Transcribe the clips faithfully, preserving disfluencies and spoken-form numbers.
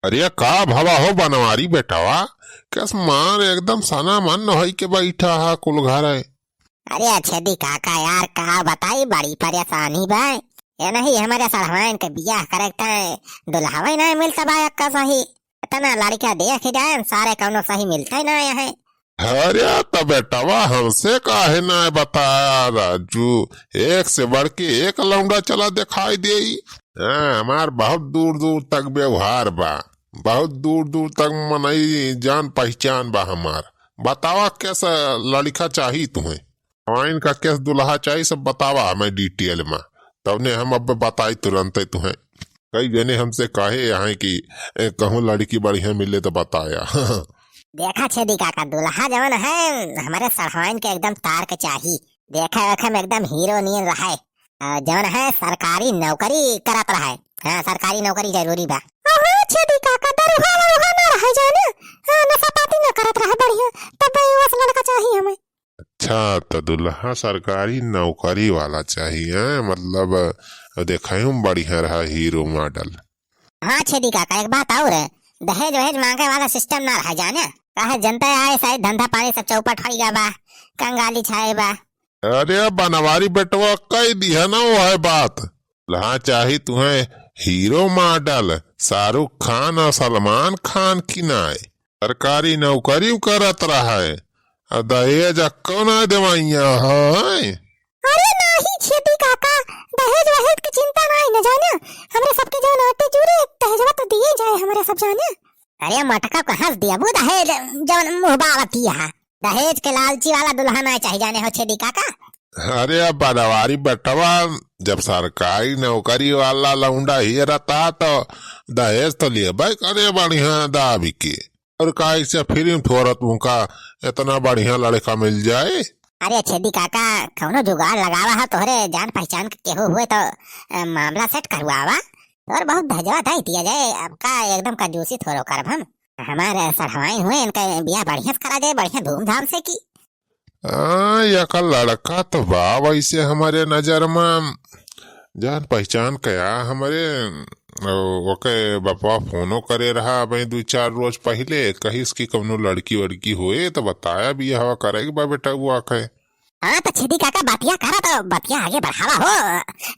अरे का भवा हो बनवारी बेटवा, कस मान एकदम सना मन होई के बैठा हा कुल घर है। अरे छेदी काका यार, का बताई, बड़ी परेशानी बा। ये नहीं, हमरे सड़वाइन के बियाह करे के ताई दुल्हवा ही नहीं मिलता बा एक्का सही। इतना लड़का देख ही जाए सारे, कौनो सही मिलता ही नहीं है। अरे त बेटवा, हमसे काहे ना बताया राजू, एक से बढ़ के एक लौंडा चला दिखाई देई। हाँ, हमार बहुत दूर दूर तक व्यवहार बा, बहुत दूर दूर तक मनई जान पहचान बा हमार। बतावा कैसा लड़का चाही तुम्हें, हाँ, इनका कैस दुल्हा चाही, सब बतावा हमें डिटेल में, तब ने हम अब बताई तुरंते तुम्हें। कई जने हमसे कहे हैं कि ए, कहूँ लड़की बढ़िया मिले तो बताया। देखा छेदी काका, दुल्हा जवन है हमरे सड़वाइन के एकदम तार के चाही, देखे वेखे में एकदम हीरो नियन रहे, आ, जवन है सरकारी नौकरी करत रहे। हाँ, सरकारी नौकरी जरूरी बा। हाँ छेदी काका, दरुहा वरुहा ना रहे जाने, हाँ, नशा पाती ना करत रहे, बढ़िया, तब बस लड़का चाही हमें। अच्छा, त दुल्हा सरकारी नौकरी वाला चाहिए, मतलब देखे में बढ़िया रहा हीरो मॉडल। हाँ छेदी काका, एक बात और है, दहेज वहेज मांगे वाला सिस्टम ना रहा जाने, काहे जनता आए सारे धंधा पानी सब चौपट हो गया बा, कंगाली छाए बा। अरे बनवारी बेटवा, कह दिया ना वो है बात। दुल्हा चाही तुम्हें हीरो मॉडल, शाहरुख खान और सलमान खान की नाय। सरकारी नौकरी उ करत रहे, आ दहेज अक्को ना देवइया है। अरे नाही छेदी काका, दहेज वहेज के चिंता नाही न जाने, हमरे सबके जौन आटे चूरे दहेजवा तो दिए जाए हमरे सब जाने। अरे मटका कहाँ से दिया वो दहेज, जौन मुँह बावती है, दहेज के लालची वाला दुल्हा ना चाही जाने हो छेदी काका। अरे अब बनवारी बेटवा, जब सरकारी नौकरी वाला लौंडा ही रहता तो दहेज तो लेबे करे बढ़िया दाबी के। और का ऐसे फिल्म थोरत उनका इतना बढ़िया लड़का मिल जाए? अरे छेदी काका, कौनो जुगाड़ लगावा है, तोहरे जान पहचान के केहू हुए तो, अ, मामला सेट करवावा। और बहुत दहेजवा दे दिया जाए, अब का एकदम कंजूसी थोड़ो करब हम। हमारे सढ़वाइन हुए, इनका बियाह बढ़िया से करा जाए, बढ़िया धूमधाम से की। हाँ, यका लड़का तो बा वैसे हमरे नजर में, जान पहचान के आ हमरे, ओ, ओके बपवा फोनो करे रहा अबे दू चार रोज पहिले, कहिस कि कौनो लड़की वड़की होए तो बताया बियाहवा करे के बा बेटा बुआ के। हाँ तो छेदी काका बतिया करा तो बतिया आगे बढ़ावा हो,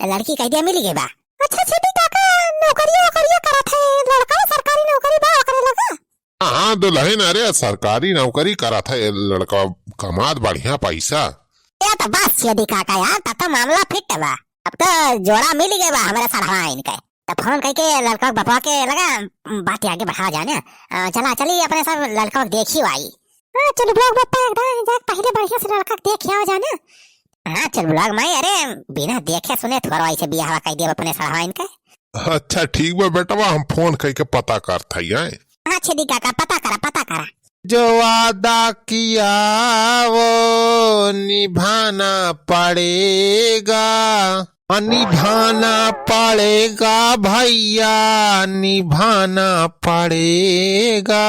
लड़की कह दिया मिल गई बा। अच्छा छेदी काका, नौकरिया वोकरिया करत है लड़का, सरकारी नौकरी बा ओकरे लगा? हाँ, दुल्हन, अरे, सरकारी नौकरी करत है लड़का, कमात बढ़िया पैसा। ए, तो बस छेदी काका यार, तब तो मामला फिट बा। अब तो जोड़ा मिल गए बा हमारे सढ़वाइन के। तो फोन करके लड़का के बपवा के लगा, बात आगे बढ़ावा जाने। अ, चला, चली अपने सब लड़का के देखी आई। हाँ, चल ब्लॉक बप्पा एकदम जाके पहले बढ़िया से लड़का के देख आओ जाने। हाँ, चल ब्लॉक में, अरे, बिना देखे सुने थोड़ा ऐसे बियाहवा कर दिया अपने सढ़वाइन के। अच्छा, ठीक बा बेटवा, हम फोन करके पता करत हई, हैं? हाँ, छेदी काका, पता करा, पता करा। जो वादा किया वो निभाना पड़ेगा, निभाना पड़ेगा भैया, निभाना पड़ेगा।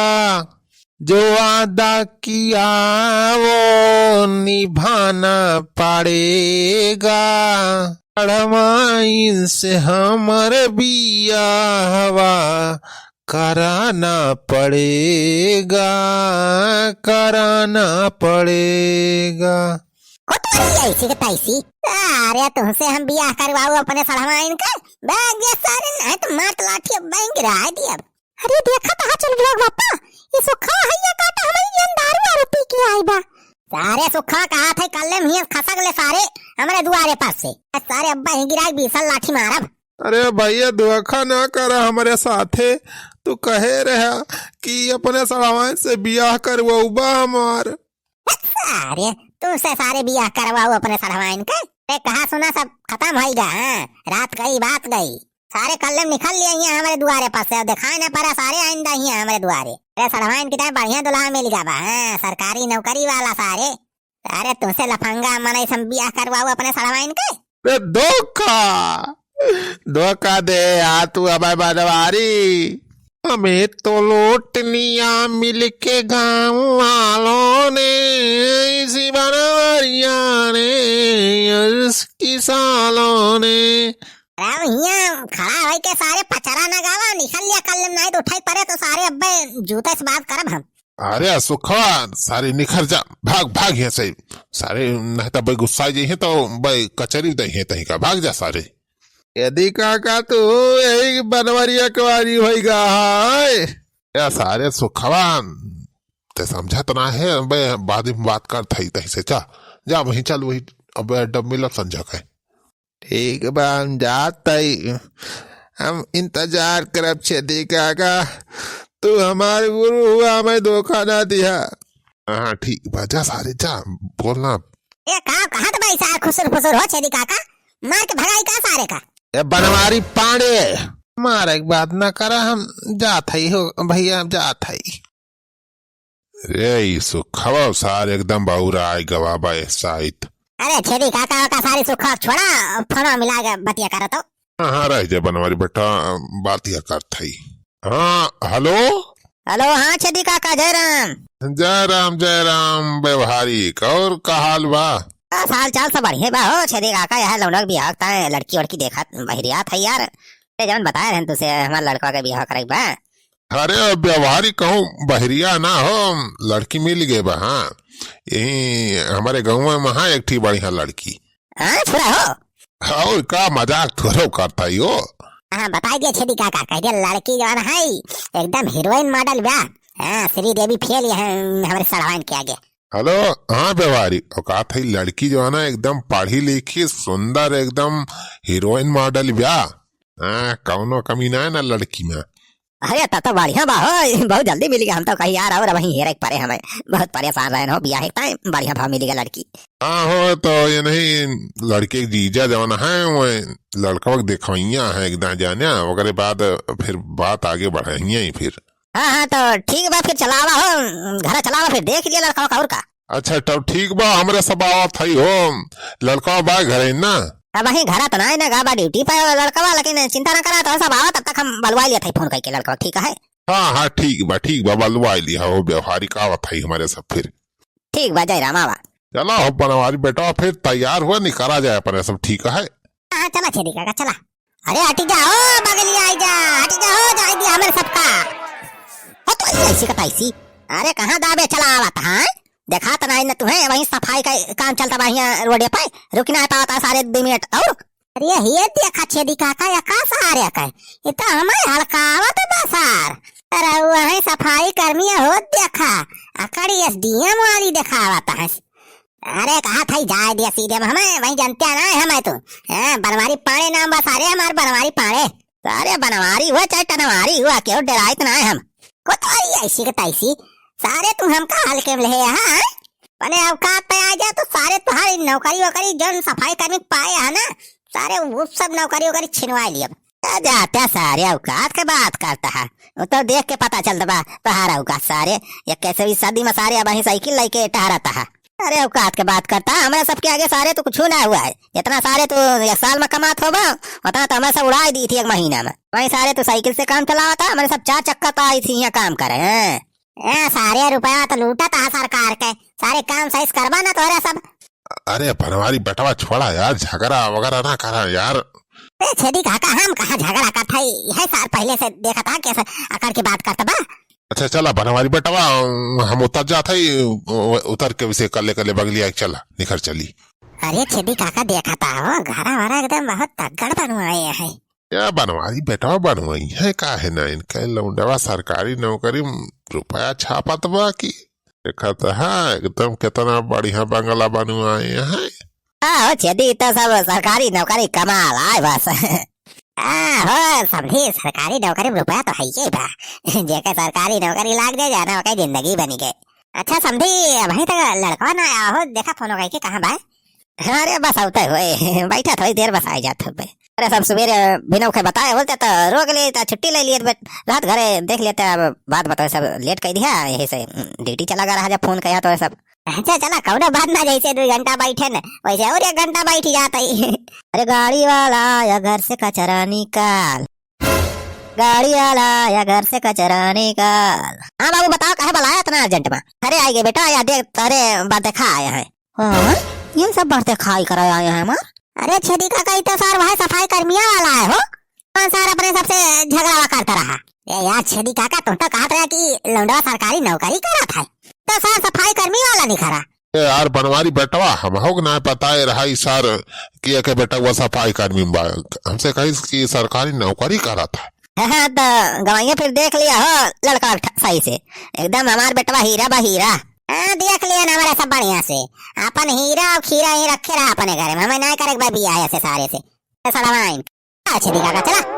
जो वादा किया वो निभाना पड़ेगा। सढ़वाइन से हमर बियाहवा कराना पड़ेगा, कराना पड़ेगा। ओ तोरी ऐसी के तैसी। अरे तुमसे हम बियाह करवाऊ अपने सढ़वाइन का? भाग जा सारे, नहीं तो मार लाठी अब बैंक गिरा दिया। अरे देखा तो हाँ चल ब्लॉक बप्पा, ये सुखा हैया काटा हमारी जन दारू वारू पी के आई बा। सारे सुखा कहा थे कल्ले मियाँ खसक ले सारे हमरे दुआरे पास से। सारे अब्बा ही गिरा बीसल लाठी मारब। अरे भैया धोखा ना करा हमरे साथे, तू कहे रहा कि अपने सढ़वाइन से बियाह करवाऊबा हमार। सारे, तुमसे सारे बियाह करवाऊ अपने सढ़वाइन के? ए, कहा सुना सब खतम होई गा, हाँ? रात गई, बात गई। सारे कल्ले निकल लिए यहाँ हमरे दुआरे पास से, अब दिखाई ना पड़ा सारे आइंदा यहाँ हमरे दुआरे। अरे सढ़वाइन की तरह बढ़िया दुल्हा मिल गा बा, हाँ, सरकारी नौकरी वाला सारे। अरे तुमसे लफंगा मनई से हम बियाह करवाऊ अपने सढ़वाइन के? अरे धोखा, धोखा दे यार तू हमारे बनवारी। हमें तो लोटनिया मिलके गाँव वालों ने, इसी बनवारिया ने, इस किसानों ने, अरे हियाँ खड़ा होई के सारे पचरा ना गावा, निकल लिया कर लेम, नाहीं तो उठाई परे तो सारे अब्बे जूते से बात करब हम। अरे सुखवा, सारे निखर जा, भाग, भाग यहाँ से। सारे नहीं तो भाई गुस्सा जाइए तो भाई कचरी दे हैं तहीं का, भाग जा सारे। यदि काका तू यही बनवरिया के वारी होई गा है। या सारे सुखवा, ते समझत ना है, बे बाद में बात करत हई तहीं से, जा, जा वहीं चल, वही अब डब मिलब संझा के। ठीक बा, हम जात हई। हम इंतजार करब छेदी काका, तू हमार गुरु हुआ, हमें धोखा ना दिया। हाँ, ठीक बा, जा सारे जा, बोलना। ए, का कहत बा ई सार खुसुर फुसुर हो छेदी काका? मार के भगाई का सारे का? ए बनवारी पांड़े, मारे के बात ना करा, हम जात हई हो भैया, हम जात हई। रे, ई सुखवा सार एकदम बौराय गवा बा ए साइत। अरे छेदी काका, का सारी सुखवा छोड़ा, फोनवा मिला के बतिया करत हो। हाँ, हाँ, रह जा बनवारी बेटा, बात या करत हई। हाँ, हेलो? हेलो, हाँ छेदी काका, जय राम। जय राम, जय राम व्यवहारिक, और का हाल बा? बस हाल चाल सब बढ़िया बा हो छेदी काका, यह लौंडा के बियाह का है, लड़की वड़की देखत बहिरियात है यार। ते जवन बताए रहन तुसे हमार लड़का के बियाह करे के बा। अरे व्यवहारिक कहूँ बहरिया ना हो, लड़की मिल गए बा। हाँ, यही हमारे गाँव में हाँ एक ठी बढ़िया लड़की। हाँ, छुरा हो। और का मजाक थोड़ो करता ही हो। हाँ, बताई दिया छेदी काका, कह दिया लड़की जवन है एकदम हीरोइन मॉडल बा। हाँ, श्रीदेवी फेल है हमारे सड़वाइन के आगे। हेलो, हाँ व्यवहारी, औकात है लड़की जो है ना एकदम पढ़ी लिखी सुंदर एकदम हीरोइन मॉडल बा। हाँ, कौनो कमी ना है ना लड़की में। अरे तब तो बढ़िया बा हो, बहुत जल्दी मिल गया। हम तो कही यार और वहीं हेरे के परे हमें, बहुत परेशान रहन हो बियाह एक टाइम बढ़िया भाव मिल गया लड़की। हाँ हो, तो ये नहीं लड़के के जीजा जवन है वो लड़कवा के देखवैया है एकदम जाने, ओकरे बाद फिर बात आगे बढ़ाइए ही फिर। हाँ, हाँ, तो ठीक बा, फिर चलावा हो, घरा चलावा, फिर देख लिया लड़कवा का और का। अच्छा, तब ठीक बा, हमरे सब आवत हई हो, लड़कवा बा घरे ना? अब वहीं घरा तो ना है ना, गा बा ड्यूटी पे लड़कवा, लेकिन चिंता ना करा, तो सब आवा, तब तक हम बलवा लिया था फोन करके लड़कवा, ठीक है? हाँ, हाँ, ठीक बा, ठीक बा, बलवा लिया हो, व्यवहारिक आवत हई हमरे सब फिर। ठीक बा, जय राम, आवा। चला हो बनवारी बेटा, फिर तैयार हुआ, निकला जाए अपने सब, ठीक है? हाँ, चला छेदी काका, चला। अरे हटी जा, ओ बगलिया आई जा, हटी जा, हो जाए दिया हमरे सबका। हो तो ये ऐसी का तैसी। अरे कहाँ दाबे चला आवत, हाँ? देखा तो नहीं न तुम्हें, वहीं सफाई का काम चलता बा हियाँ रोडे पे, रुक ना पावत सारे दो मिनट और। अरे ये देखा छेदी काका, या का सारे का? ये तो हमें हल्कावत बा सार। अरे वहीं सफाई कर्मी हो देखा, अकड़ एसडीएम वाली देखावत है। अरे कहा था जाए दिया सीधे में हमें, वहीं जनते ना है हमें तू। हैं, बनवारी पाड़े नाम बा सारे हमार, बनवारी पाड़े। सारे बनवारी हुआ चाहे टनवारी हुआ, केहू डराइत ना है हम। कोतवारी ऐसी के तैसी, सारे तू हमका हल्के में ले, हाँ? अपने औकात पे आ जा तो सारे तुम्हारी नौकरी वोकरी जौन सफाई कर्मी पाए है ना, सारे वो सब नौकरी वोकरी छिनवा लिया। ए जात्या सारे औकात के बात करता है, वो तो देख के पता चलता बा तोहार औकात सारे। इक्कीसवीं सदी में सारे अबहीं साइकिल लेके टहरता है। अरे औकात के बात करता, हमरा सबके आगे सारे तू कुछ ना हुआ है। जितना सारे तू एक साल में कमात होबा, उतना तो हमरा सब उड़ाई दी थी एक महीना में। वहीं सारे तू साइकिल से काम चलावता, हमरे सब चार चक्का तो आई थी यहाँ काम करे हैं। ए, सारे रुपया तो लूटत हा सरकार के, सारे काम सही से करबा ना तोहरे सब। अरे बनवारी बेटवा छोड़ा यार, झगड़ा वगैरह ना करा यार। ए, छेदी काका, हम कहाँ झगड़ा करत हई, यह सार पहले से देखत हा कैसे अकड़ के बात करत बा। अच्छा चला बनवारी बेटवा, हम उतर जात हई, उ-, उतर के उसे कल्ले कल्ले बगलिया के चला, निखर चली। अरे छेदी काका देखत हा हो, घरा वरा एकदम बहुत तगड़ बनवाए है। या बनवारी बेटवा बनवाई है, काहे ना? इनका लौंडवा सरकारी नौकरी म रुपया छापत बा कि देखत हा, एकदम कितना बढ़िया बंगला बनवाए हैं। हाँ हो छेदी, तो सब सरकारी नौकरी कमाल आए बस। हाँ हो समधी, सरकारी नौकरी में रुपया तो है ही बा। जेके सरकारी नौकरी लाग जाए जाना, ओके जिंदगी बनी गए। अच्छा समधी, अबहीं तक लड़कवा ना आया हो, देखा फोन करके कहाँ बा? अरे बस आवते हुए, बैठा थोड़ी देर बस आ जात हबे। अरे सब सवेरे बिनौ के बताए बोलते तो रोक लिए, तो छुट्टी ले लिए, बट रात घरे देख लेते, अब बात बताओ सब लेट कर दिया, यही से ड्यूटी चला गया रहा जब फोन किया तो सब। अच्छा चला, कौनो बात ना, जैसे दो घंटा बैठे न, वैसे और एक घंटा बैठ जाता ही। अरे गाड़ी वाला या घर से कचरा निकाल, गाड़ी वाला या घर से कचरा निकाल। हाँ बाबू बताओ, काहे बुलाया इतना अर्जेंट में? अरे आइए बेटा, या देख, अरे बात देखा आया है। हाँ, ये सब बात देखा ही करा आया है हमार। अरे छेदी काका, ई तो सार वह सफाई कर्मिया वाला है हो। कौन सार अपने सबसे झगड़ा करता रहा? ए यार छेदी काका, तुम तो कहत रहा कि लौंडवा सरकारी नौकरी करत है, तो सार सफाई कर्मी वाला निखरा। ए यार बनवारी बेटवा, हमहू के ना पता है रहा ई सार कि एके बेटवा सफाई कर्मी में बा। हमसे कहिस कि सरकारी नौकरी करत है। हाँ, हाँ, तो गवैया फिर देख लिया हो लड़का ठ-, सही से। एकदम हमार बेटवा हीरा बा हीरा। हाँ, देख लिया ना हमारा सब बढ़िया से। अपन हीरा और खीरा ही रखे रहा अपने घरे में, हमें ना करे के बा बियाह ऐसे सारे से। ए, सड़वाइन। अच्छा, ठीक है, चला।